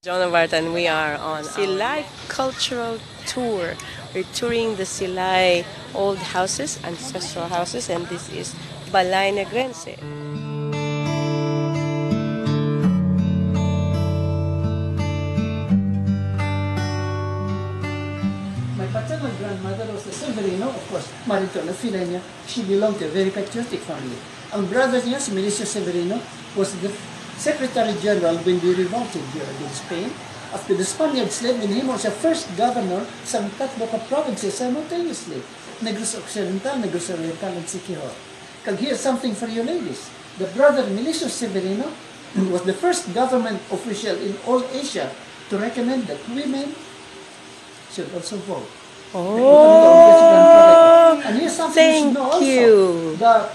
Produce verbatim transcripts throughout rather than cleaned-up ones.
John of Art, and we are on Silay Cultural Tour. We're touring the Silay old houses, ancestral houses, and this is Balay Negrense. My paternal grandmother was a Severino, of course, married to an Afileña. She belonged to a very patriotic family. Ang brother niya, si Melesio Severino, was the Secretary General when they revolted here against Spain. After the Spaniards left, ginhimo siya first governor sa tatlo ka provinces simultaneously, Negros Occidental, Negros Oriental, and Siquijor. Kag here's something for you ladies. The brother Melesio Severino was the first government official in all Asia to recommend that women should also vote. Oh, And here's something you should thank know also. you. The,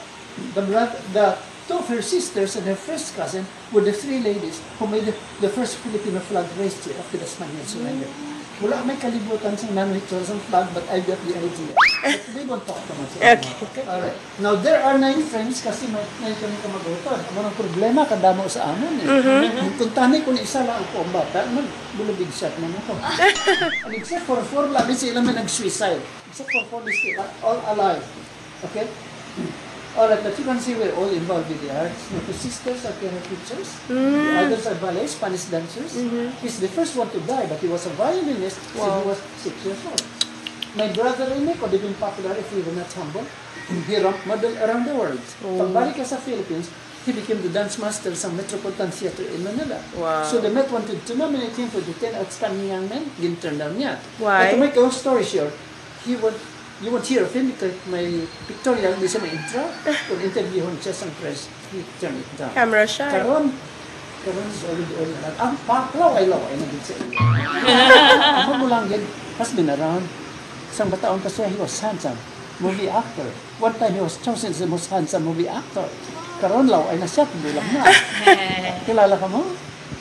the, brother, the two of her sisters and her first cousin were the three ladies who made the, the first Filipino flag raised here after the Spanish surrender. Wala may kalibutan sa nanwit sa flag, but I got the idea. But we won't talk too much. Okay. Okay? Alright. Now, there are nine frames kasi may nine kami kamag-utod. Amo ang problema, kadamo sa amon eh. Kung tani ko ni isa lang ako ang bata, magbulubig siya naman ako. And except for four, labi sila may nag-suicide. Except for four, they still are all alive. Okay? Alright, but you can see we're all involved with the arts. My two sisters are piano teachers. The others are ballet, Spanish dancers. He's the first one to die, but he was a violinist since he Wow. was six years old. My brother Enrico, they've been popular if we were not humble. He ramped model around the world. Pagbalik niya sa Philippines, he became the dance master sa Metropolitan Theater in Manila. Wow. So the Met wanted to nominate him for the ten outstanding young men, gin-turn down niya. Why? But to make a long story short, he won't, you won't hear of him because may pictorial, di siya may intro. Kung interviewon siya sa press, he turned it down. Camera shy. Karon, karon is already all around. Ang pa, laway-laway na gid sa iya. Amo mo lang gid, has been around. Sang bataon pa siya, he was handsome. Movie actor. One time, he was chosen as the most handsome movie actor. Karon, laway na siya, kundi lang na. Kilala ka mo?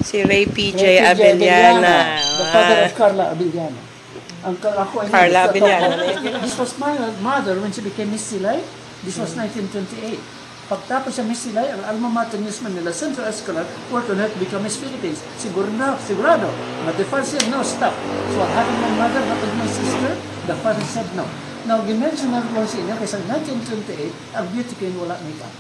Si Ray P J Ray P J Abellana. The father of Ah. Carla Abellana. Ang ka- ako ay Carla nag- Abellana. This was my mother when she became Miss Silay. This was nineteen twenty-eight. Pagtapos sa Miss Silay, ang alma mater niya sa Manila Central Escolar worked on her to become Miss Philippines. Siguro na, sigurado. But the father said, "No, stop." So what happened to my mother, what with my sister? The father said no. Now, gimension na ko sa inyo, kay sa nineteen twenty-eight, ang beauty queen wala makeup.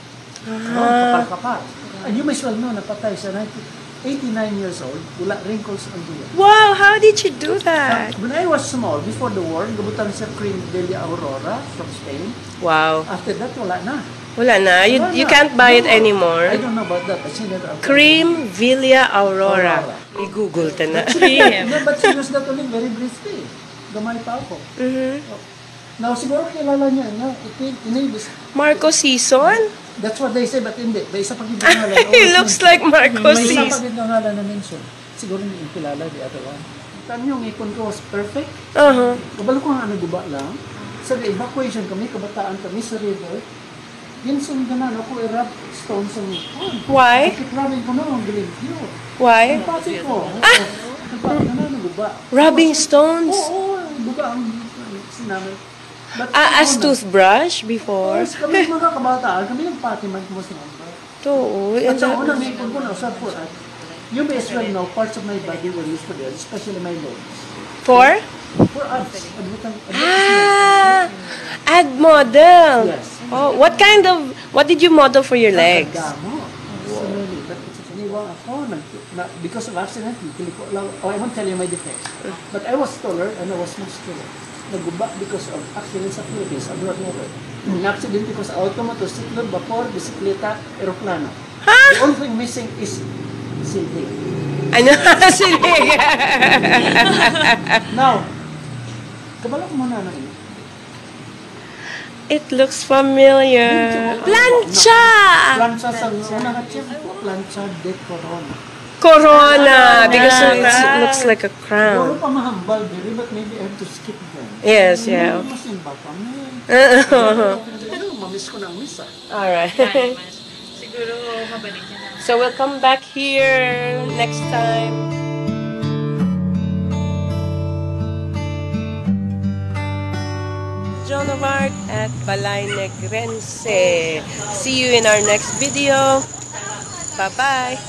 Karon, kapal-kapal. And you may well know, napatay sa nineteen, eighty-nine years old, wala wrinkles ang dila. Wow, how did you do that? When I was small, before the war, gabutang sa cream Bella Aurora from Spain. Wow. After that, wala na. Wala na. You, Wala you na. Can't buy it No more. Anymore. I don't know about that. I see that. Cream Villa Aurora. Aurora. I-google ta na. But she, no, but she used that only very briefly. Gamay pa ako. Mhm. Now, siguro kilala niya, no? Ito, ini, this, Marco Sison? That's what they say, but hindi. May isa pa gid nga ngalan. He looks like Marco May isa pa Sison. gid nga ngalan na mention. Siguro hindi yung kilala, the other one. Tan-awa, yung ngipon ko was perfect. Uh-huh. Kabalo ko nga naguba lang. Sa evacuation kami, kabataan kami sa river. Yun sa mga na ako, i-rub stone sa ngipon. Why? Bakit rubbing ko na ang gilimpyo? Why? Ang pati ko. Ang pati ko na naguba. Rubbing stones? Oo, oo, buga ang sinabi. But Ah, as ano na? Toothbrush before? Yes, kami mga kabataan, kami nagpatiman ko sa number. Oo. At And sa that- unang ngipon ko, na-usap ko, at you may as well know, parts of my body were used for that, especially my legs. For? For abs. Advertise- Ah! Ad model. Yes. Oh, what kind of, what did you model for your legs? Ang damo. So many. But it's funny, wow, ako, nag, na, because of accident, nagkiliko lang. Oh, I won't tell you my defects. But I was taller and I was muscular. Naguba because of accident sa Philippines, abroad na rin. Na-accident ko sa auto, motorsiklo, vapor, bisikleta, eroplano. The only thing missing is silhig. Ano? Silhig. Now, kabalo ko muna na ini. It looks familiar. Plancha! Plancha sa una nga tiempo, plancha de corona. Corona, because it looks like a Siguro crown. pa mahambal diri, but maybe I have to skip them. Yes, yeah. Masimba kami. Uh-oh. Ano, mamiss ko ng misa. Alright. Siguro mabalik niya na. So we'll come back here next time. Joan of Arc at Balay Negrense. See you in our next video. Bye-bye.